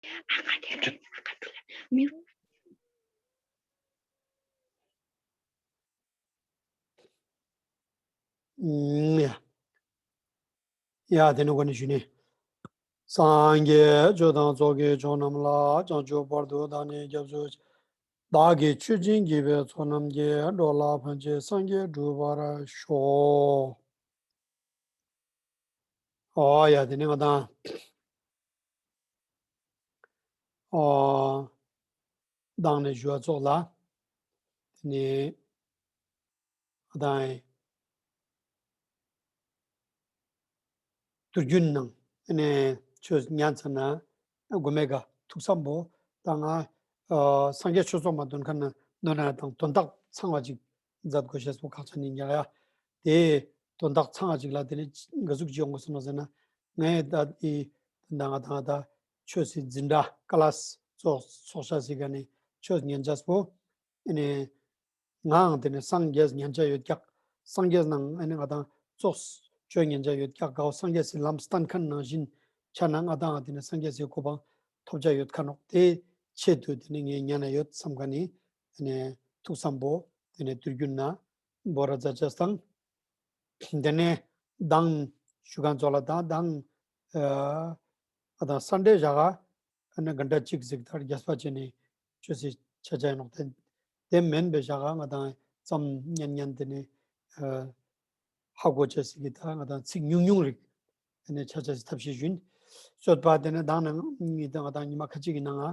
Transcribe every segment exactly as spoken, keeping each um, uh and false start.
ཨ་ཁ་དེ་རེད། ཨ་ཁ་དེ་ལ་མི་རུ། ཨུམ། ཡ། ཡ། དེ་ནི་གོ་ནས་ཞུས་ནས། སངས་རྒྱས་ཆོས་དང་ཚོགས་ཀྱི་མཆོག་རྣམས་ལ། བྱང་ཆུབ་བར་དུ་བདག་ནི་སྐྱབས་སུ་མཆི། བདག་གིས་ཆོས་བྱིན་གྱིས་པའི་ཚོགས་རྣམས་ཀྱིས། འགྲོ་ལ་ཕན་ཕྱིར་སངས་རྒྱས་འགྲུབ་པར་ཤོག། ཨོ་ཡ། དེ་ནི་ང་དང་ཨོ། མདང་ནས་ཞུ་བ་ཙོགས་ལ། དེ་ནས་ང་དང་དུས་རྒྱུན་ནང་ནས་ཆོས་ཉན་ཚར་ན་དགོས་མེད་ག་ཐུགས་བསམ་པོ་ད་ང་ཨ་སངས་རྒྱས་ཆོས་ཚོགས་མ་འདོན་མཁན་ན་འདོན་ན་དང་དོན་དག་ཚང་བ་ཅིག་མཛད་དགོས་ཤེས་པོ་ཁག་ཆེ་ནི་ཉག་ཡ། དེ་དོན་དག་ཚང་བ་ཅིག་ལ་དེ་ནས་འགའ་ཟུག་ཅིག་ཡོང་དགོས་སོང་ན་ཟེར་ན། ངས་ད་དེ་ད་ང་དང་ད་ཆོས་སི་འཛིན་གྲྭ་ཀ་ལཱས་ཚོགས་ཚོགས་ཤ་ཟིག་ག་ནས་ཆོས་ཉན་ཆས་པོ་ཨ་ནི། ངའང་དེ་ནས་སངས་རྒྱས་ཉན་ཆ་ཡོད་ཀྱག། སངས་རྒྱས་ནང་ཨ་ནི་ང་དང་ཙོགས་ཆོས་ཉན་ཆ་ཡོད་ཀྱག་གའོ། སངས་རྒྱས་སི་ལམ་སྟན་མཁན་ནང་བཞིན་ཆ་ན་ང་དང་དེ་ནས་སངས་རྒྱས་སི་གོ་འཕང་ཐོབ་ཆ་ཡོད་ཁ་ནོག། དེ་ཆེད་དུ་དེ་ནས་ངས་ཉན་ན་ཡོད་བསམ་ག་ནི་དེ་ནས་ཐུགས་བསམ་པོ་དེ་ནས་དུས་རྒྱུན་ན་འབོ་ར་མཛད་ཆ་སྟངས། དེ་ནས་མདང་ཞུ་མཁན་ཚོ་ལ་དང་མདང་ཨ་ང་དང་སན་ཌེ་ཞག་ག་ཨ་ནི་ག་འདྲ་གཅིག་གཟིགས་ལྟར་རྒྱས་པ་བྱས་ནས་ཆོས་སི་ཆ་ཆ་ཡིན་ནོག། དེ་དེ་མིན་པའི་ཞག་ག་ང་དང་ཙམ་ཉན་ཉན་དེ་ནས་ཨ་ཧ་གོ་ཆ་ཟིག་གི་ད་ང་དང་ཚིག་ཉུང་ཉུང་རིག་དེ་ནས་ཆ་ཆ་ཟིག་ཐབས་ཤེས་ཞུན། སོད་པ་དེ་ནས་མདང་ནང་ཉི་ད་ང་དང་ཉི་མ་ཁ་ཅིག་གི་ནང་ང་ཨ་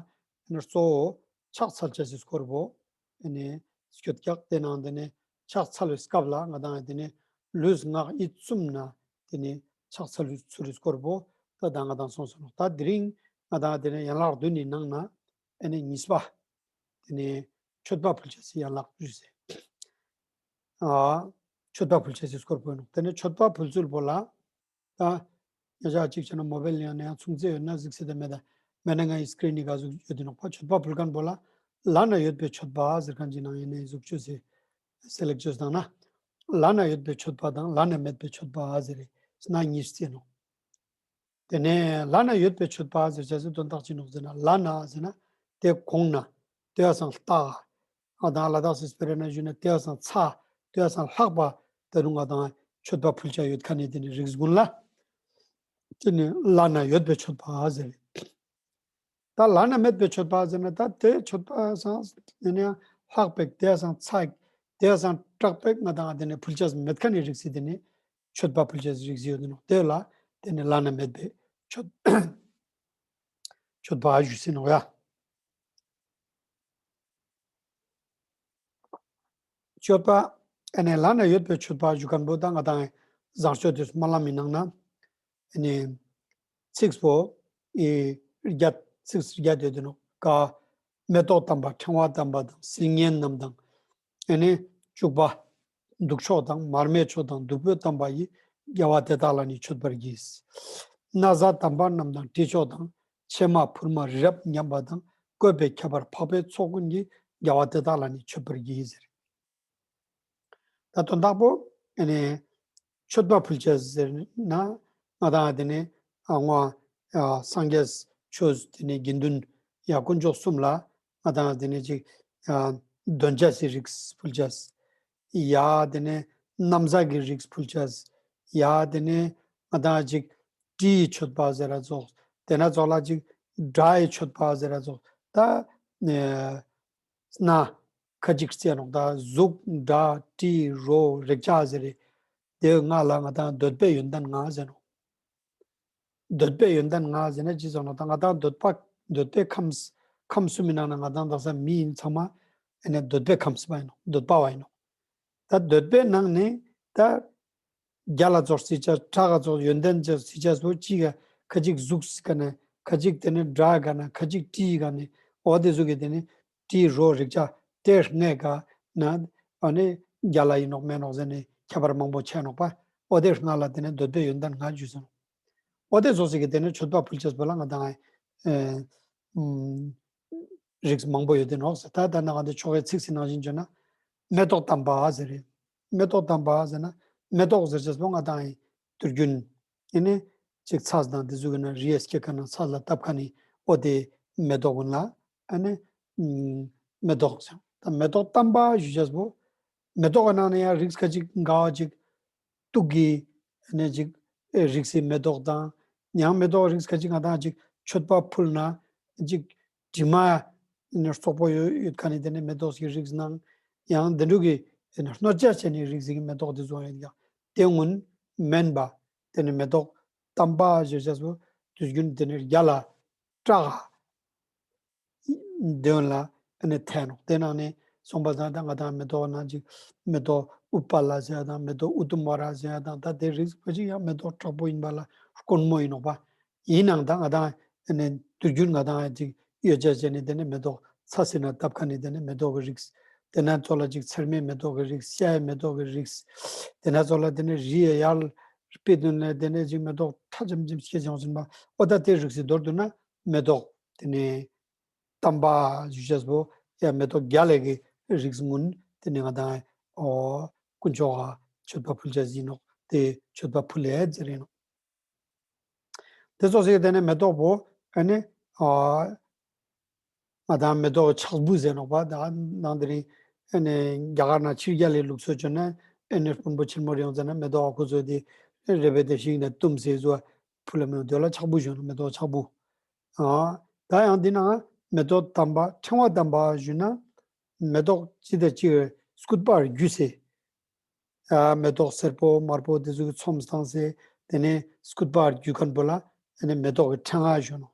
ནི་གཙོ་བོ་ཕྱག་འཚལ་ཆ་ཟིག་སྐོར་བོ་ཨ་ནི་སྐྱོད་ཀྱག། དེ་ནང་དེ་ནས་ཕྱག་འཚལ་བའི་སྐབས་ལ་ང་དང་དེ་ནས་ལུས་ངག་ཡིད་གསུམ་ན་དེ་ནས་ཕྱག་འཚལ་བའི་ཚུལ་སྐོར་བོ་ད་ད་ང་དང་སོང་སོང་ནོག། ད་དེ་རིང་ང་དང་དེ་ནས་ཡན་ལག་བདུན་ནི་ནང་ན་ཨ་ནི་གཉིས་པ་དེ་ནས་མཆོད་པ་ཕུལ་ཆ་ཟིག་ཡན་ལག་བདུན་ཟེར། ཨ་མཆོད་པ་ཕུལ་ཆ་ཟིག་སྐོར་བོ་ནོག། དེ་ནས་མཆོད་པ་ཕུལ་ཚུལ་བོ་ལ། ད་ཉེ་ཞག་གཅིག་བྱས་ན་མོ་བེལ་ཡང་ན་ཡང་མཚུངས་ཚེ་ཡོད་ན་གཟིགས་སྲིད་དེ་མེད་ད། མེད་ན་ང་ཡི་སི་ཀི་རིན་ནི་ག་ཟུག་ཡོད་དེ་ནོག་པ། མཆོད་པ་ཕུལ་མཁན་པོ་ལ་བླ་ན་ཡོད་པའི་མཆོད་པ་ཟེར་མཁན་གྱི་ནང་ཡིན་ནའི་གཟུགས་བཅོས་ཟེར་སེ་ལེག་བཅོས་བཏང་ན། བླ་ན་ཡོད་པའི་མཆོད་པ་དང་བླ་ན་མེད་པའི་མཆོད་པ་ཟེར་རེ་སྣ་གཉིས་བརྩི་ནོག། དེ་ནས་བླ་ན་ཡོད་པའི་མཆོད་པ་ཟེར་བྱས་སུ་དོན་དག་ཅི་ནོག་ཟེར་ན་བླ་ན་ཟེར་ན་དེ་གོང་ན་དེ་བ་སང་ལྟ། ང་དང་ལ་དྭགས་སི་སྤེ་ར་ན་ཞུས་ན་དེ་བ་སང་ཚ། དེ་བ་སང་ལྷག་པ་ད་རུང་ང་དང་མཆོད་པ་ཕུལ་བྱ་ཡོད་ཁ་ནི་དེ་ནི་རིགས་ཀུན་ལ། དེ་ནི་བླ་ན་ཡོད་པའི་མཆོད་པ་ཟེར། ད་བླ་ན་མེད་པའི་མཆོད་པ་ཟེར་ན་ད་དེ་མཆོད་པ་སང་ཡིན་ཡང་ལྷག་པའི་དེ་བ་སང་ཚ་དེ་བ་སང་དྲག་པའི་ང་དང་དེ་ནི་ཕུལ་བྱ་མེད་ཁ་ནི་རིགས་སི་དེ་ནི་མཆོད་པ་ཕུལ་བྱ་རིགས་སི་ཡོད་དེ་ནོ། དེ་ལ་དེ་ནི་བླ་ན་མེད་པའི་མཆོད་མཆོད་པ་ཞུ་སི་ནོ་ཡ། མཆོད་པ། ཨ་ནི་བླ་ན་ཡོད་པའི་མཆོད་པ་ཞུ་མཁན་པོ་ད་ང་དང་བཟང་སྤྱོད་དེ་སྨོན་ལམ་མི་ནང་ན། ཨ་ནི་ཚིགས་པོ་ཨི་བརྒྱད་ཚིགས་བརྒྱད་ཡོད་དེ་ནོ་ཀ། མེ་ཏོག་དམ་པ་ཕྲེང་བ་དམ་པ་དང་སིལ་སྙན་རྣམས་དང་། ཨ་ནི་བྱུག་པ་བདུག་མཆོག་དང་མར་མེ་མཆོག་དང་བདུག་སྤོས་དམ་པ་ཡིས། རྒྱལ་བ་དེ་དག་ལ་ནི་མཆོད་པར་བགྱི། ན་བཟའ་དམ་པ་རྣམས་དང་དྲི་མཆོག་དང་། ཕྱེ་མ་ཕུར་མ་རི་རབ་མཉམ་པ་དང་། བཀོད་པའི་ཁྱད་པར་འཕགས་པའི་ཚོགས་ཀུན་གྱིས། རྒྱལ་བ་དེ་དག་ལ་ནི་མཆོད་པར་བགྱི་ཟེར། ད་དོན་དག་པོ་ཨ་ནི་མཆོད་པ་ཕུལ་བྱ་ཟེར་ན་ང་དང་དེ་ནི་ཨ་ངོ་ཨ་སངས་རྒྱས་ཆོས་དེ་ནི་དགེ་འདུན་ཡ་དཀོན་མཆོག་གསུམ་ལ་ང་དང་དེ་ནི་ཅིག་ཨ་འདོན་ཆ་སི་རིགས་ཕུལ་བྱ། ཡ་དེ་ནས་ན་བཟའ་གི་རིགས་ཕུལ་བྱ། ཡ་དེ་ནས་ང་དང་ཅིག་དྲི་ཡི་མཆོད་པ་ཟེར་ར་ཙོགས། དེ་ན་ཙོགས་ལ་ཅིག་སྒྲ་ཡི་མཆོད་པ་ཟེར་ར་ཙོགས། ད་ཨེ་སྣ་ཁ་ཅིག་བརྩི་ནོག། ད་གཟུགས་སྒྲ་དྲི་རོ་རེག་བྱ་ཟེར་རེ། དེ་ལྔ་ལ་ང་དང་འདོད་པའི་ཡོན་ཏན་ལྔ་ཟེར་ནོག། འདོད་པའི་ཡོན་ཏན་ལྔ་ཟེར་ན་ཅི་ཟེར་ནོག། ད་ང་དང་འདོད་པ་འདོད་པའི་ཁམས་ཁམས་གསུམ་མི་ནང་ན་ང་དང་དག་ས་མི་ཡིན་ཚང་མ་ཨེ་ནས་འདོད་པའི་ཁམས་པ་ཡིན་ནོག། འདོད་པ་བ་ཡིན་ནོག། ད་འདོད་པའི་ནང་ནས་ད་རྒྱ་ལ་ཙོགས་སྲིད་ཆ་ཁྲག་ག་ཙོགས་ཡོན་ཏན་ཅན་སྲིད་ཆ་སོ་གཅིག་ག་ཁ་ཅིག་གཟུགས་ག་ན་ཁ་ཅིག་དེ་ནས་སྒྲ་ག་ན་ཁ་ཅིག་དྲི་ག་ནས་འོ་དེ་ཟུག་གི་དེ་ནས་དྲི་རོ་རེག་བྱ་དེ་ལྔའི་ག་ན་ཨ་ནི་རྒྱ་ལ་ཡིན་ནོག་མེད་ནོག་ཟེར་ནས་ཁྱད་པར་མང་པོ་ཆེ་ནོག་པ། འོ་དེ་ལྔ་ལ་དེ་ནས་འདོད་པའི་ཡོན་ཏན་ལྔ་ཞུས་སོང་། འོ་དེ་ཚོ་ཟིག་གི་དེ་ནས་མཆོད་པ་ཕུལ་ཆས་པོ་ལ་ང་དང་ཨེ་ཨུམ་རིགས་མང་པོ་ཡོད་དེ་ནོག་ཟེར། ད་ད་ནང་དེ་ཆོ་གའི་ཚིག་ཟིན་ནང་བཞིན་བརྗོད་ན་མེ་ཏོག་དམ་པ་ཟེར་རེད། མེ་ཏོག་དམ་པ་ཟེར་ན་མེ་ཏོག་ཟེར་ཆས་པོ་ང་དང་ཨེ་དུས་རྒྱུན་ཨེ་ནི་ཅིག་ཚས་དང་དེ་ཟུག་གི་ན་རི་ཡས་སྐྱེ་ཁ་ན་ཚས་ལ་བཏབ་ཁ་ནི་ ཨོ་དེ་མེ་ཏོག་ཀུན་ལ་ཨ་ནི་ཨམ་མེ་ཏོག་ཟེར། ད་མེ་ཏོག་དམ་པ་ཞུ་བྱས་པོ། མེ་ཏོག་གི་ནང་ནས་ཡང་རིགས་ཁ་ཅིག་འགའ་བ་ཅིག་དུག་གི་ཨ་ནི་ཅིག་ཨེ་རིགས་སི་མེ་ཏོག་དང་། ཡང་མེ་ཏོག་རིགས་ཁ་ཅིག་ང་དང་ཅིག་མཆོད་པ་ཕུལ་ན་ཅིག་དྲི་མ་ནི་སོག་པོ་ཡོད་ཡོད་ཁ་ནི་དེ་ནི་མེ་ཏོག་གི་རིགས་ནང་། ཡང་དེ་འདྲ་གི་ཨ་ནི་གནོད་བྱ་བྱས་ནི་རིགས་སི་གི་མེ་ཏོག་དེ་ཚོ་ཡོད་ཀྱང་དེ་སྔོན་མེན་པ། དེ་ནི་མེ་ཏོག་དམ་པ་ཞེས་བྱ་སོ་དུས་རྒྱུན་དེ་ནི་རྒྱ་ལ་སྐྲག་ག་དོན་ལ་ཨ་ནི་འཐེན་ནོག། དེ་ནང་ནས་སོང་པ་ཙང་ད་ང་དང་མེ་ཏོག་ནང་ཅིག་མེ་ཏོག་ཨུཏྤ་ལ་ཟེར་ཡ་དང་མེ་ཏོག་ཨུ་དུམ་བ་ར་ཟེར་ཡ་དང་། ད་དེ་རིགས་པ་ཅིག་ཡང་མེ་ཏོག་དྲག་པོ་ཡིན་པ་ལ་དཀོན་མོ་ཡིན་ནོག་པ། ཡིན་ནའང་ད་ང་དང་ཨ་ནི་དུས་རྒྱུན་ང་དང་ཅིག་ཡོད་ཅག་བྱས་ནས་དེ་ནི་མེ་ཏོག་ཚ་ཟེར་ན་བཏབ་ཁ་ནི་དེ་ནི་མེ་ཏོག་གི་རིགས། དེ་ན་ཚོ་ལ་ཅིག་ཚེར་མའི་མེ་ཏོག་གི་རིགས། ཤ་ཡའི་མེ་ཏོག་གི་རིགས། དེ་ན་ཚོ་ལ་དེ་ནི་རི་ཡ་ཡར་དཔེ་དོན་ལ་དེ་ནི་ཅིག་མེ་ཏོག་ཁྲ་ཆམ་ཆམ་སྐྱེས་བྱུང་ཟིན་པ། ཨོ་ད་དེ་རིགས་སི་མདོར་བསྡུ་ན་མེ་ཏོག་དེ་ནི་དམ་པ་ཞུ་བྱས་པོ་ཡ་མེ་ཏོག་རྒྱ་ལས་ཀྱི་རིགས་སྔོན་དེ་ནི་ང་དང་ཨོ་དཀོན་མཆོག་ག་མཆོད་པ་ཕུལ་བྱ་ཡིན་ནོག། དེ་མཆོད་པ་ཕུལ་ལས་ཟེར་ཡིན་ནོག། དེ་ཚོ་ཟེར་དེ་ནི་མེ་ཏོག་པོ་ཨ་ནི་ཨ་ང་དང་མེ་ཏོག་ཕྱག་བུ་ཟེར་ནོག་པ། ད་ནང་དེ་རིང་ཨ་ནི་རྒྱ་གར་ན་ཕྱི་རྒྱལ་ལས་ལུགས་སྲོལ་བྱོན་ན་ཨ་ནི་དཔོན་པོ་ཆེན་མོ་རེ་ཡོང་ཙ་ན་མེ་ཏོག་ཨ་ཁུ་ཚོ་དེ་རེ་བེ་དེ་ཤིང་ནས་བཏུམ་ཟེར་བཟོ་ཕུལ་ལ་མེ་ཏོག་ལ་ཕྱག་བུ་ཞུ་ནོག། མེ་ཏོག་ཕྱག་བུ། ཨ་ད་ཡང་འདི་ན་མེ་ཏོག་དམ་པ་ཕྲེང་བ་དམ་པ་ཞུ་ན་མེ་ཏོག་ཅི་དང་ཅི་སྐུད་པར་རྒྱུ་ཟེར། ཨ་མེ་ཏོག་སེར་པོ་དམར་པོ་དེ་ཚོ་གི་ཚོམས་བཏང་སྟེ་དེ་ནས་སྐུད་པ་རྒྱུ་མཁན་པོ་ལ་དེ་ནས་མེ་ཏོག་གི་ཕྲེང་བ་ཞུ་ནོག།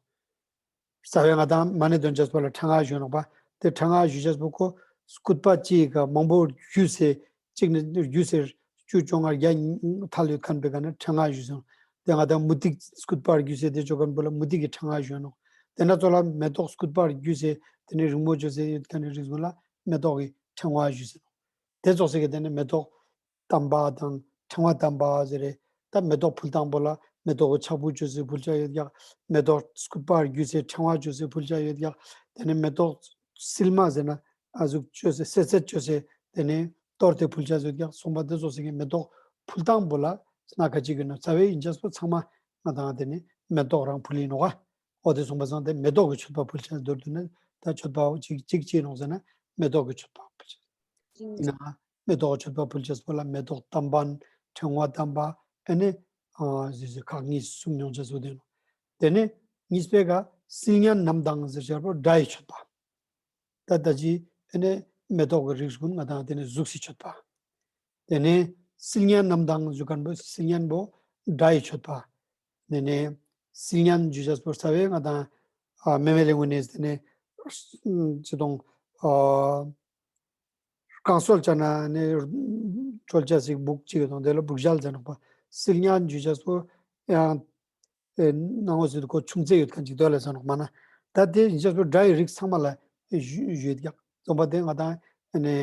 རྩ་བའི་ང་དང་མ་ཎི་འདོན་བྱས་པོ་ལ་ཕྲེང་བ་ཞུ་ནོག་པ། དེ་ཕྲེང་བ་ཞུ་བྱས་པོ་ཁོ་སྐུད་པ་གཅིག་ག་མང་པོ་རྒྱུ་སྟེ་གཅིག་ནས་རྒྱུ་སྟེ་བཅུ་བཅོ་ལྔ་བརྒྱ་ཐལ་ཡོད་མཁན་པའི་ག་ནས་ཕྲེང་བ་ཞུ་སོང་། དེ་ང་དང་མུ་ཏིག་སྐུད་པ་རྒྱུ་སྟེ་དེ་བཅོ་མཁན་པོ་ལ་མུ་ཏིག་གི་ཕྲེང་བ་ཞུ་ནོག། དེ་ན་ཚོ་ལ་མེ་ཏོག་སྐུད་པ་རྒྱུ་སྟེ་དེ་ནས་རིང་མོ་བཅོ་སྟེ་ཡོད་མཁན་ནི་རིགས་པོ་ལ་མེ་ཏོག་གི་ཕྲེང་བ་ཞུ་སོང་། དེ་ཙོགས་སེ་གི་དེ་ནི་མེ་ཏོག་དམ་པ་དང་ཕྲེང་བ་དམ་པ་ཟེར་རེད། ད་མེ་ཏོག་ཕུལ་སྟངས་པོ་ལ་མེ་ཏོག་གི་ཕྱག་བུ་བཅོས་སེ་ཕུལ་བྱ་ཡོད་ཀྱག། མེ་ཏོག་སྐུད་པ་རྒྱུས་སེ་ཕྲེང་བ་བཅོས་སེ་ཕུལ་བྱ་ཡོད་ཀྱག། དེ་ནི་མེ་ཏོག་སིལ་མ་ཟེར་ན་ཨ་ཟུག་བཅོས་སེ་སེ་སེ་བཅོས་སེ་དེ་ནི་གཏོར་ཏེ་ཕུལ་བྱ་ཡོད་ཀྱག། སོང་པ་དེ་ཚོ་ཟེར་གི་མེ་ཏོག་ཕུལ་སྟངས་པོ་ལ་སྣ་ཁ་ཅིག་གི་ནི་རྩ་བའི་ཡིན་ཆགས་པོ་ཚང་མ་ང་དང་དེ་ནི་མེ་ཏོག་རང་ཕུལ་ཡིན་ནོག་ག། འོ་དེ་སོང་པ་སང་དེ་མེ་ཏོག་གི་མཆོད་པ་ཕུལ་བྱ་མདོར་བསྡུ་ན་ད་མཆོད་པ་ཅིག་ཅིག་ཅིག་ནོག་ཟེར་ན་མེ་ཏོག་གི་མཆོད་པ་ཕུལ་བྱ་ཡིན་ན། མེ་ཏོག་མཆོད་པ་ཕུལ་བྱས་པོ་ལ་མེ་ཏོག་དམ་པ། ཕྲེང་བ་དམ་པ། ཨ་ནི་ཨ་ཟེར་ཟེར་ཁག་གཉིས་གསུམ་ཡོང་བྱས་སུ་དེ་ནོ། དེ་ནས་གཉིས་པའི་ག་སིལ་སྙན་རྣམས་དང་ཟེར་བྱས་པོ་སྒྲ་ཡི་མཆོད་པ། ད་ད་ཅི་ཨ་ནི་མེ་ཏོག་གི་རིགས་ཀུན་ང་དང་དེ་ནས་གཟུགས་སི་མཆོད་པ། དེ་ནས་སིལ་སྙན་རྣམས་དང་ཟེར་མཁན་པོ་སིལ་སྙན་པོ་སྒྲ་ཡི་མཆོད་པ། དེ་ནས་སིལ་སྙན་ཞུ་བྱས་པོ་རྩ་བའི་ང་དང་ཨ་མེ་མེ་ལེ་ངོ་ནས་དེ་ནས་ཅི་དང་ཨ། རྐང་སོལ་བྱ་ན་ནི་གྲོལ་བྱ་ཞིག་སྦུག་གཅིག་དང་དེ་ལ་སྦུག་ཞལ་ཟེར་ནོག་པ། སིལ་སྙན་ཞུ་བྱ་སོ་ཡང་ཨེ་སྣང་ངོ་ཟེར་དུས་ཁོ་ཆུང་ཚེ་ཡོད་མཁན་ཅིག་འདོད་ལ་ཟེར་ནོག་མ་ན། ད་དེ་ཡིན་བྱ་སོ་སྒྲ་ཡི་རིགས་ཚང་མ་ལ་ཞུ་ཞུ་ཡོད་ཀྱག། རྩོམ་པ་དེ་ང་དང་ཨ་ནི་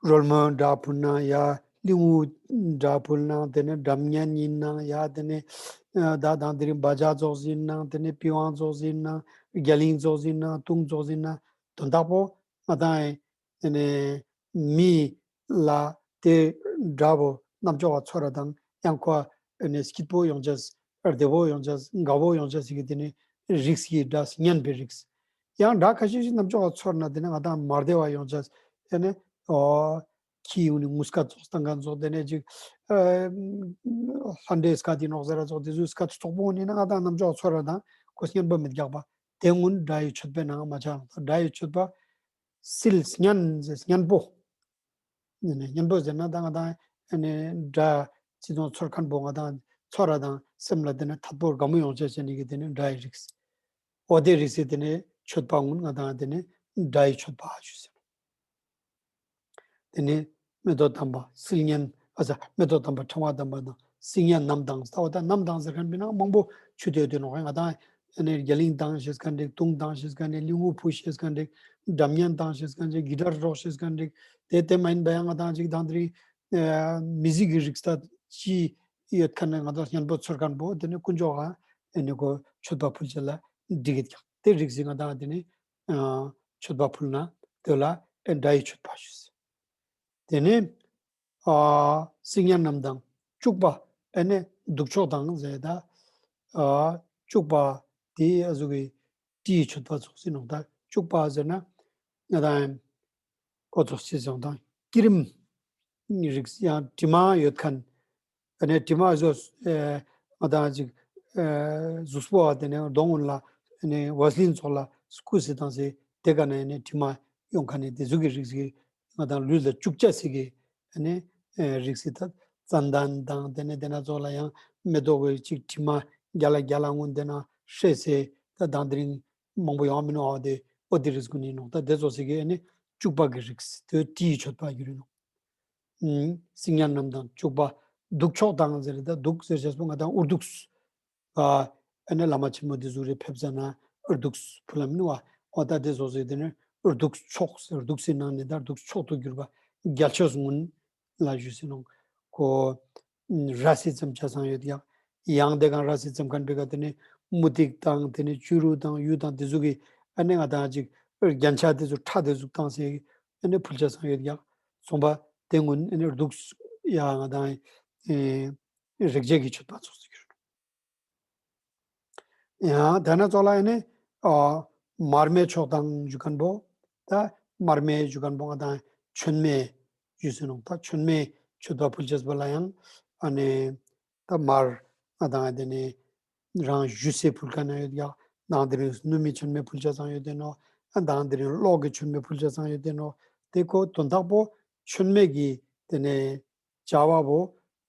རོལ་མོའི་སྒྲ་ཕུལ་ན་ཡ། གླིང་བུ་སྒྲ་ཕུལ་ན་དེ་ནི་སྒྲ་སྙན་ཡིན་ན་ཡ། དེ་ནི་ཨ་ད་དང་དེ་རིང་བ་ཇ་ཙོགས་ཡིན་ན་དེ་ནི་པི་ཝང་ཙོགས་ཡིན་ན་རྒྱ་གླིང་ཙོགས་ཡིན་ན་དུང་ཙོགས་ཡིན་ན་དོན་དག་པོ་ང་དང་ཨེ་ནས་མི་ལ་དེ་འདྲ་པོ་རྣམ་ཅོག་ག་ཚོར་བ་དང་ཡང་ཁོ་ཨེ་ནས་སྐྱིད་པོ་ཡོང་ཅེས་བདེ་པོ་ཡོང་ཅེས་དགའ་པོ་ཡོང་ཅེས་ཟེར་གི་དེ་ནི་རིགས་ཀྱི་སྒྲ་སྙན་པའི་རིགས། ཡང་སྒྲ་ཁ་ཤས་ཤིག་རྣམ་ཅོག་ག་ཚོར་ན་དེ་ནི་ང་དང་མ་བདེ་བ་ཡོང་ཅེས་ཨེ་ནས་ཨོ་ཁྱི་ཡོང་ནི་ངུ་སྐད་ཙོགས་བཏང་མཁན་ཙོགས་དེ་ནས་ཅིག་ཨ་ལྷ་འདྲེ་སྐད་དེ་ནོག་ཟེར་ར་ཙོགས་དེ་ཚོའི་སྐད་ཙོགས་པོ་ནི་ན་ང་དང་རྣམ་ཅོག་ག་ཚོར་བ་དང་ཁོ་སྙན་པ་མི་རྒྱག་པ། དེ་སྔོན་སྒྲ་ཡི་མཆོད་པའི་ནང་མ་ཆགས་ནོག། སྒྲ་ཡི་མཆོད་པ་སིལ་སྙན་ཟེར་སྙན་པོ། ནི་ནི་སྙན་པོ་ཟེར་ན་ད་ང་དང་ཨ་ནི་སྒྲ་ཅི་དང་ཚོར་མཁན་པོ་ང་དང་ཚོར་བ་དང་སེམས་ལ་དེ་ནི་ཐད་པོ་དགའ་མོ་ཡོང་ཆ་བྱེད་ནི་གི་དེ་ནི་སྒྲ་ཡི་རིགས། འོ་དེ་རིགས་སེ་དེ་ནི་མཆོད་པ་སྔོན་ང་དང་དེ་ནི་སྒྲ་ཡི་མཆོད་པ་ཞུ་ཟེར། དེ་ནས་མེ་ཏོག་དམ་པ་སིལ་སྙན། ཨ་ཙ། མེ་ཏོག་དམ་པ་ཕྲེང་བ་དམ་པ་དང་སིལ་སྙན་རྣམས་དང་ལྟ་བ་དང་རྣམས་དང་ཟེར་མཁན་པའི་ནང་མང་པོ་ཆུ་དེ་དུ་ནོག་ང་དང་ཨ་ནི་རྒྱ་གླིང་དང་ཞེས་མཁན་རིགས། དུང་དང་ཞེས་མཁན་རིགས། གླིང་བུ་ཕུ་ཞེས་མཁན་རིགས། སྒྲ་སྙན་དང་ཞེས་མཁན་རིགས། གི་ཏར་རོག་ཞེས་མཁན་རིགས། དེ་དེ་མ་ཡིན་པ་ཡང་ང་དང་ཅིག་དང་དེ་རིང་མི་ཟིག་གི་རིགས་ད་ཅི་ཡོད་མཁན་ནི་ང་དང་སྙན་པོ་ཚོར་མཁན་པོ་དེ་ནི་དཀོན་མཆོག་ག་ཨ་ནི་ཁོ་མཆོད་པ་ཕུལ་བྱེད་ལ་འགྲིག་གི་ཀྱག། དེ་རིགས་ཟིག་ང་དང་དེ་ནི་ཨ་མཆོད་པ་ཕུལ་ན་དེ་ལ་ཨེ་སྒྲ་ཡི་མཆོད་པ་ཞུས། དེ་ནས་ཨ་སིལ་སྙན་རྣམས་དང་བཅུག་པ་ཨེ་ནས་གདུགས་མཆོག་དང་ཟེར་ད་ཨ་བཅུག་པ་ དེ་ཨ་ཟུག་གི་སྤྲེའུ་མཆོད་པ་ཚོགས་སེ་ནོག་ད་བཅུག་པ་ཟེར་ན་ང་དང་ཁོ་ཚོགས་སེ་ཚོགས་དང་སྐྱི་རིམ་རིགས་ཡང་དྲི་མ་ཡོད་མཁན། ཨ་ནི་དྲི་མ་བཟོ་ཨེ་ང་དང་ཅིག་ཨེ་གཟུགས་པོ་བ་དེ་ནས་གདོང་གུན་ལ་ཨ་ནི་ཝ་སི་ལིན་ཚོགས་ལ་སྐུ་སེ་བཏང་སེ་དེ་ག་ནས་ཨ་ནི་དྲི་མ་ཡོང་མཁན་ནི་དེ་ཚོ་གི་རིགས་ཀྱི་ང་དང་ལུས་ལ་བཅུག་ཅེས་སི་གི་ཨ་ནི་ཨེ་རིགས་སི་ད་ཙན་དན་དང་དེ་ནས་དེ་ན་ཚོགས་ལ་ཡང་མེ་ཏོག་གི་ཅིག་དྲི་མ་རྒྱ་ལ་རྒྱ་ལ་གུན་དེ་ན་བསྲེས་སེ་ད་དང་དེ་རིང་མང་པོ་ཡོང་མི་ནོག་ཨ་དེ་ཨོ་དེ་རིགས་གུན་ནི་ནོག་ད་དེ་ཚོགས་སེ་གི་ཨ་ནི་བཅུག་པ་གི་རིགས་དེ་སྤྲེའུ་མཆོད་པ་གི་རིགས་ནོག་སིལ་སྙན་རྣམས་དང་བཅུག་པ། གདུགས་མཆོག་དང་ཟེར་ད་གདུགས་ཟེར་ཅེས་པོ་ང་དང་འུར་གདུགས། ཨ་ཨ་ནི་བླ་མ་ཆེན་མོ་འདི་ཟུག་རེ་ཕེབས་ཟེར་ན་འུར་གདུགས་ཕུལ་ལ་མིན་བ། འོ་ད་དེ་ཚོགས་སེ་དེ་ནི་འུར་གདུགས་མཆོག་ཟེར་འུར་གདུགས་སེ་ནང་ནས་ད་གདུགས་མཆོག་ཏུ་གྱུར་པ་རྒྱལ་མཆོག་གུན་ལ་ཞུས་སེ་ནོག་ཁོ་ར་སི་ཙམ་ཆ་ཚང་ཡོད་ཡག་ཡང་དེ་གང་ར་སི་ཙམ་མཁན་པེ་ག་དེ་ནི་མུ་ཏིག་དང་དེ་ནི་བྱུ་རུ་དང་གཡུ་དང་དེ་ཚོ་གི་ཨ་ནི་ང་དང་ཅིག་རྒྱན་ཆ་དེ་ཚོ་ཁྲ་དེ་ཚོ་བཏང་སེ་ཨ་ནི་ཕུལ་ཆ་ཚང་ཡོད་ཡག་ཚོང་པ་དེ་གུན་ཨ་ནི་གདུགས་ཡ་ང་དང་ཨེ་རིགས་བྱེད་ཀྱི་མཆོད་པ་ཚོགས་སུ་གྱུར། ཡང་དེ་ན་ཚོགས་ལ་ཨ་ནི་ཨ་མར་མེ་མཆོག་དང་ཞུ་མཁན་པོ་ད་མར་མེ་ཞུ་མཁན་པོ་ང་དང་མཆོད་མེ་ཞུས་སེ་ནོག་ད་མཆོད་མེ་མཆོད་པ་ཕུལ་ཆས་པོ་ལ་ཡང་ཨ་ནི་ད་མར་ང་དང་དེ་ནི་རང་ཞུ་སེ་ཕུལ་མཁན་ཡོད་ཡག་དང་དེ་རིང་སྣུམ་མི་མཆོད་མེ་ཕུལ་ཆ་ཚང་ཡོད་དེ་ནོག་ཨ་དང་དེ་རིང་གློག་གི་མཆོད་མེ་ཕུལ་ཆ་ཚང་ཡོད་དེ་ནོག་དེ་ཁོ་དོན་དག་པོ་མཆོད་མེ་གི་དེ་ནི་བྱ་བ་བོ་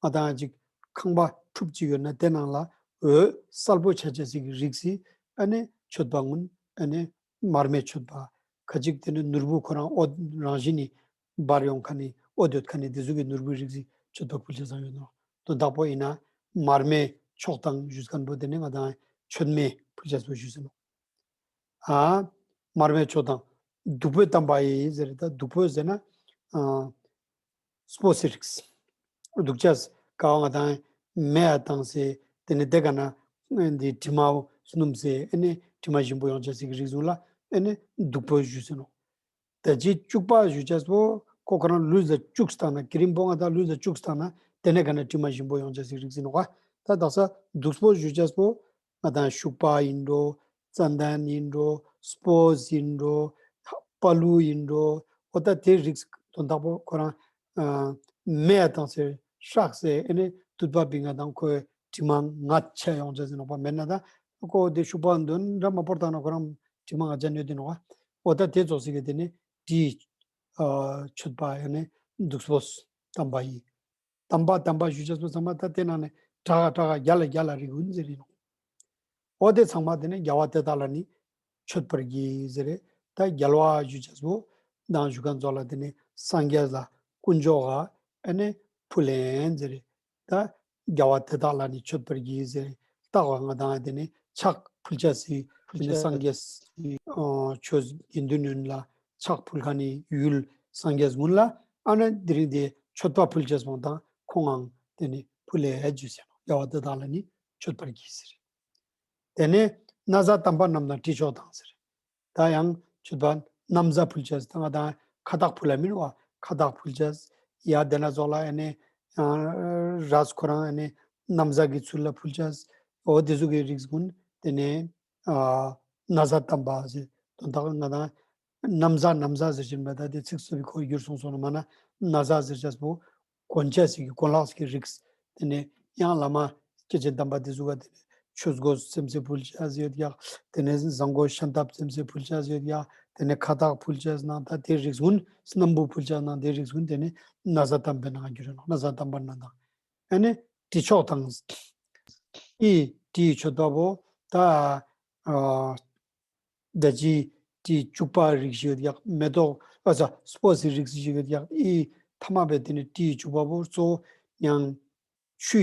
ང་དང་ཅིག་ཁང་པ་ཕྲུག་ཅིག་ཡོད་ན་དེ་ནང་ལ་འོད་གསལ་པོ་ཆ་ཆ་ཞིག་གི་རིགས་སི་ཨ་ནི་མཆོད་པ་གུན་ཨ་ནི་མར་མེ་མཆོད་པ། ཁ་ཅིག་དེ་ནི་ནོར་བུ་ཁོ་རང་འོད་རང་བཞིན་ནི་འབར་ཡོང་མཁན་ནི་འོད་ཡོད་མཁན་ནི་དེ་ཚོ་གི་ནོར་བུའི་རིགས་སི་མཆོད་པ་ཕུལ་ཆ་ཚང་ཡོད་ནོག་དོན་དག་པོ་ཡིན་ན་མར་མེ་མཆོག་དང་ཞུས་མཁན་པོ་དེ་ནི་ང་དང་མཆོད་མེ་ཕུལ་ཆ་ཚང་ཞུས་ཟེར་ནོག་ཨ་མར་མེ་མཆོག་དང་བདུག་སྤོས་བཏང་པ་ཡི་ཟེར་ད་བདུག་སྤོས་ཟེར་ན་ཨ་སྤོས་སི་རིགས། བདུག་ཅས་ཀ་བ་ང་དང་མེ་ཡ་བཏང་སེ་དེ་ནི་དེ་ག་ན་འདི་དྲི་མ་སྣུམ་སེ་ཨ་ནི་དྲི་མ་ཞིམ་པོ་ཡོང་ཆ་ཞིག་གི་རིགས་ཟུང་ལ་ཨ་ནི་བདུག་སྤོས་ཞུས་ཟེར་ནོག་ད་ཅི་བཅུག་པ་ཞུ་ཆས་པོ་ཁོ་ཁོ་རང་ལུས་ལ་བཅུག་སྟངས་ན་གི་རིམ་པོ་ང་དང་ལུས་ལ་བཅུག་སྟངས་ན་དེ་ནས་ག་ན་དྲི་མ་ཞིམ་པོ་ཡོང་ཆ་ཞིག་རིགས་ཟེར་ནོག་ད་དག་ས་བདུག་སྤོས་ཞུ་ཆས་པོ་ང་དང་ཤུག་པ་ཡིན་འགྲོ། ཙན་དན་ཡིན་འགྲོ། སྤོས་ཡིན་འགྲོ། པ་ལུ་ཡིན་འགྲོ། འོ་ད་དེ་རིགས་དོན་དག་པོ་ཁོ་རང་ཨ་མེ་ཡ་བཏང་སེ་སྲེག་སེ་ཨ་ནི་དུད་པ་བིང་ང་དང་ཁོའི་དྲི་མ་ང་ཆ་ཡོང་ཆ་ཟེར་ནོག་པ་མེད་ན་ད་ཁོ་དེ་ཤུག་པ་འདོན་འདྲ་མ་པོར་བཏང་ན་ཁོ་རང་དྲི་མ་ང་ཆ་ནོད་དེ་ནོག་འོ་ད་དེ་ཚོགས་སི་གི་དེ་ནི་དྲིའི་ཨ་མཆོད་པ་ཡ་ནི་བདུག་སྤོས་བཏང་པ་ཡིན། དམ་པ་དམ་པ་ཞུ་ཆ་སོ་ཚང་མ་ད་དེ་ནང་ནས་དྲག་དྲག་རྒྱ་ལ་རྒྱ་ལ་རིགས་ཀུན་ཟེར་ཡིན་ནོག་འོ་དེ་ཚང་མ་དེ་ནི་རྒྱལ་བ་དེ་དག་ལ་ནི་མཆོད་པར་བགྱི་ཟེར་རེད། ད་རྒྱལ་བ་ཞུ་ཆ་སོ་དང་ཞུ་མཁན་ཚོགས་ལ་དེ་ནི་སངས་རྒྱས་ལ་དཀོན་མཆོག་ག་ཨ་ནི་ཕུལ་ལེན་ཟེར་རེད། ད་རྒྱལ་བ་དེ་དག་ལ་ནི་མཆོད་པར་བགྱི་ཟེར་རེད། ད་ག་ང་དང་དེ་ནི་ཕྱག་ཕུལ་ཆ་སི་དེ་ནི་སངས་རྒྱས་སི་ཆོས་དགེ་འདུན་ཡོན་ལ་ཕྱག་ཕུལ་མཁན་ནི་ཡུལ་སངས་རྒྱས་ཀུན་ལ་ཨ་ནི་དེ་རིང་དེ་མཆོད་པ་ཕུལ་ཆ་སོང་དང་ཁོང་ངང་དེ་ནི་ཕུལ་ལེ་ཞུས་ཟེར་ནོག་རྒྱལ་བ་དེ་དག་ལ་ནི་མཆོད་པར་བགྱི་ཟེར། དེ་ནས་ན་བཟའ་དམ་པ་རྣམས་དང་དྲི་མཆོག་དང་ཟེར། ད་ཡང་མཆོད་པ་ན་བཟའ་ཕུལ་ཆས་ད་ང་དང་ཁ་བཏགས་ཕུལ་ལ་མིན་བ་ཁ་བཏགས་ཕུལ་ཆས་ཡ་དེ་ན་ཚོགས་ལ་ཨ་ནི་རས་ཁོ་རང་ཨ་ནི་ན་བཟའ་གི་ཚུལ་ལ་ཕུལ་ཆས་འོ་དེ་ཚོ་གི་རིགས་ཀུན་དེ་ནས་ན་བཟའ་དམ་པ་ཟེར་དོན་དག་ང་དང་ན་བཟའ་ན་བཟའ་ཟེར་བཞིན་པ་ད་དེ་ཚིག་སུ་བི་ཁོ་བསྒྱུར་སོང་སོང་ན་མ་ན་ན་བཟའ་ཟེར་ཆས་པོ་གོན་ཆས་ཀྱི་གོན་ལག་གི་རིགས། དེ་ནས་ཡང་བླ་མ་སྐྱེས་ཆེན་དམ་པ་དེ་ཚོ་ག་དེ་ནས་ཆོས་གོས་སེམས་སེ་ཕུལ་ཆས་ཡོད་ཡག་དེ་ནས་བཟང་གོས་ཤམ་ཐབས་སེམས་སེ་ཕུལ་ཆས་ཡོད་ཡག་དེ་ནས་ཁ་བཏགས་ཕུལ་ཆས་ནང་ད་དེ་རིགས་ཀུན་སྣམ་བུ་ཕུལ་ཆས་ནང་དེ་རིགས་ཀུན་དེ་ནས་ན་བཟའ་དམ་པའི་ནང་གྱུར་ནོག་ན་བཟའ་དམ་པ་ན་དང་ཨ་ནི་དྲི་མཆོག་དང་ཨི་དྲིའི་མཆོད་པ་བོ་ད་ཨ། ད་ཅི་དྲི་བཅུག་པ་རིགས་ཤིག་ཡོད་ཡག་མེ་ཏོག་ཨ་ཙ་སྤོས་སི་རིགས་ཤིག་ཡོད་ཡག་ཨི་ཐ་མ་བས་དེ་ནི་དྲི་བཅུག་པ་བོ་གཙོ་བོ་ཡང་ཆུ་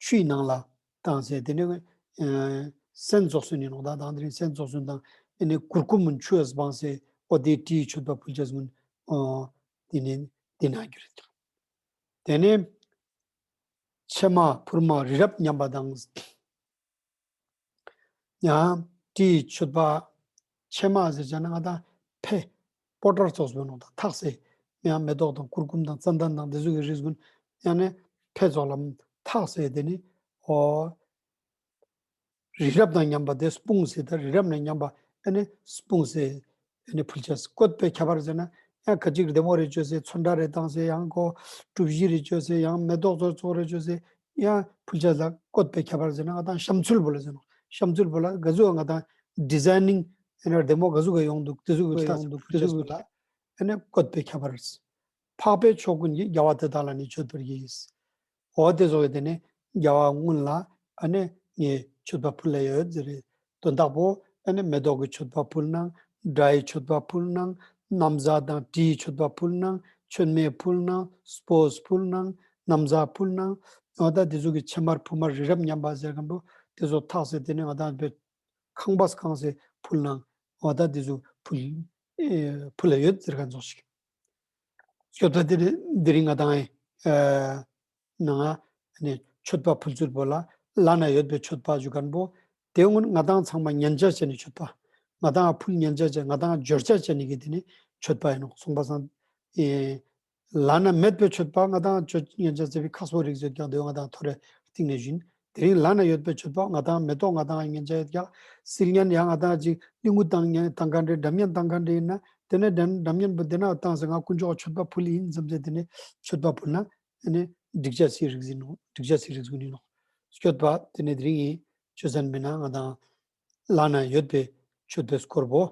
ཆུའི་ནང་ལ་བཏང་སེ་དེ་ནི་སེན་རྫོགས་སུ་ནི་ནོག་ད་དང་དེ་ནི་སེན་རྫོགས་སུ་དང་དེ་ནི་གུར་ཀུམ་ཆུ་ཨེ་སྦང་སེ་འོ་དེ་དྲིའི་མཆོད་པ་ཕུལ་ཆས་ཀུན་དེ་ནི་དེ་ན་གྱུར་ཡོད་ཡག་དེ་ནི་ཕྱེ་མ་ཕུར་མ་རི་རབ་མཉམ་པ་དང་། ཡང་དྲིའི་མཆོད་པ་ཕྱེ་མ་ཟེར་བྱས་ན་ང་དང་ཕེ་པོ་ཊར་ཙོགས་སུ་ནོག་ད་ཐག་སེ་ཡང་མེ་ཏོག་དང་གུར་ཀུམ་དང་ཙན་དན་དང་དེ་ཚོ་གི་རིགས་ཀུན་ཡང་ནས་ཕེ་ཙོགས་ལ་ཐག་སེ་དེ་ནི་ཨོ་ རི་རབ་དང་མཉམ་པ་དེ་སྤུངས་ཟེར། ད་རི་རབ་ནས་མཉམ་པ་ཨ་ནི་སྤུངས་ཟེར། ཨ་ནི་ཕུལ་བྱས། བཀོད་པའི་ཁྱད་པར་ཟེར་ན་ཡང་ཁ་ཅིག་ལྡེ་མོ་རེ་བཅོས་ཟེར། ཚོན་ཁྲ་རེ་བཏང་ཟེར། ཡང་ཁོ་གྲུ་བཞི་རེ་བཅོས་ཟེར། ཡང་མེ་ཏོག་ཙོག་ཙོག་རེ་བཅོས་ཟེར། ཡང་ཕུལ་བྱས་ལ་བཀོད་པའི་ཁྱད་པར་ཟེར་ན་ང་དང་བཤམས་ཚུལ་བོ་ལ་ཟེར་ནོག། བཤམས་ཚུལ་བོ་ལ་ག་ཟུག་ང་དང་ཌི་ཛའི་ནིང་ཨ་ནི་ལྡེ་མོ་ག་ཟུག་ག་ཡོང་འདུག། དེ་ཟུག་གི་ལྟ་ཡོང་འདུག། དེ་ཟུག་གི་ལ་ཨ་ནི་བཀོད་པའི་ཁྱད་པར། འཕགས་པའི་མཆོག་ཀུན་གྱིས། རྒྱལ་བ་དེ་དག་ལ་ནི་མཆོད་པར་བགྱི། འོ་དེ་ཚོ་གི་དེ་ནས་རྒྱལ་བ་ཀུན་ལ་ཨ་ནི་ངས་མཆོད་པ་ཕུལ་ལ་ཡོད་ཟེར་རེད། དོན་དག་པོ་ཨ་ནི་མེ་ཏོག་གི་མཆོད་པ་ཕུལ་གནང་། སྒྲ་ཡི་མཆོད་པ་ཕུལ་གནང་། ན་བཟའ་དང་དྲིའི་མཆོད་པ་ཕུལ་གནང་། མཆོད་མེ་ཕུལ་གནང་། སྤོས་ཕུལ་གནང་། ན་བཟའ་ཕུལ་གནང་། འོ་ད་དེ་ཚོ་གི་ཕྱེ་མར་ཕུ་མར་རི་རབ་མཉམ་པ་ཟེར་མཁན་པོ་དེ་ཚོ་འཐག་སེ་དེ་ནས་ང་དང་བའི་ཁང་པ་བཀང་སེ་ཕུལ་གནང་། འོ་ད་དེ་ཚོ་ཕུལ་ཨེ་ཕུལ་ལ་ཡོད་ཟེར་མཁན་ཚོ་ཞིག། སྐྱོབ་ད་དེ་རིང་དེ་རིང་ང་དང་ཨེ་ནང་ནས་མཆོད་པ་ཕུལ་ཚུལ་པོ་ལ་བླ་ན་ཡོད་པའི་མཆོད་པ་ཞུ་མཁན་པོ་དེ་སྔོན་ང་དང་ཚང་མ་ཉན་བྱ་བྱས་ནས་མཆོད་པ། ང་དང་ཕུལ་ཉན་བྱ་བྱས། ང་དང་འབྱོར་བྱ་བྱས་ནས་གི་དེ་ནས་མཆོད་པ་ཡིན་ནོག། སོང་པ་སང་ཨེ་བླ་ན་མེད་པའི་མཆོད་པ་ང་དང་མཆོད་ཉན་བྱ་བྱས་པའི་ཁག་པོ་རིགས་ཡོད་ཀྱང་དེ་ང་དང་ཐོ་རེ་གཏིང་ནས་བཞིན། དེ་རིང་བླ་ན་ཡོད་པའི་མཆོད་པ་ང་དང་མེ་ཏོག་ང་དང་ཉན་བྱ་ཡོད་ཀྱང་། སིལ་སྙན་ཡང་ང་དང་ཅིག་གླིང་བུ་བཏང་ཉན་བཏང་མཁན་རེད། སྒྲ་སྙན་བཏང་མཁན་རེད། ཡིན་ན་དེ་ནས་སྒྲ་སྒྲ་སྙན་པོ་དེ་ན་བཏང་ཟེར། ང་དཀོན་མཆོག་མཆོད་པ་ཕུལ་ཡིན་བསམ་ཚེ་དེ་ནས་མཆོད་པ་ཕུལ་ན་ཨ་ནི་འགྲིག་བྱ་སི་རིགས་ཡིན་ནོག། འགྲིག་བྱ་སི་རིགས་ཡིན་ནོག། སྐྱོབ་པ་དེ་ནས་དེ་རིང་ཡིན་ཆོས་ཟན་མེད་ན་ང་དང་བླ་ན་ཡོད་པའི་མཆོད་པའི་སྐོར་པོ་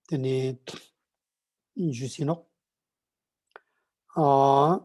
དེ་ནས་ཞུས་ཟིན་ནོག། ཨ་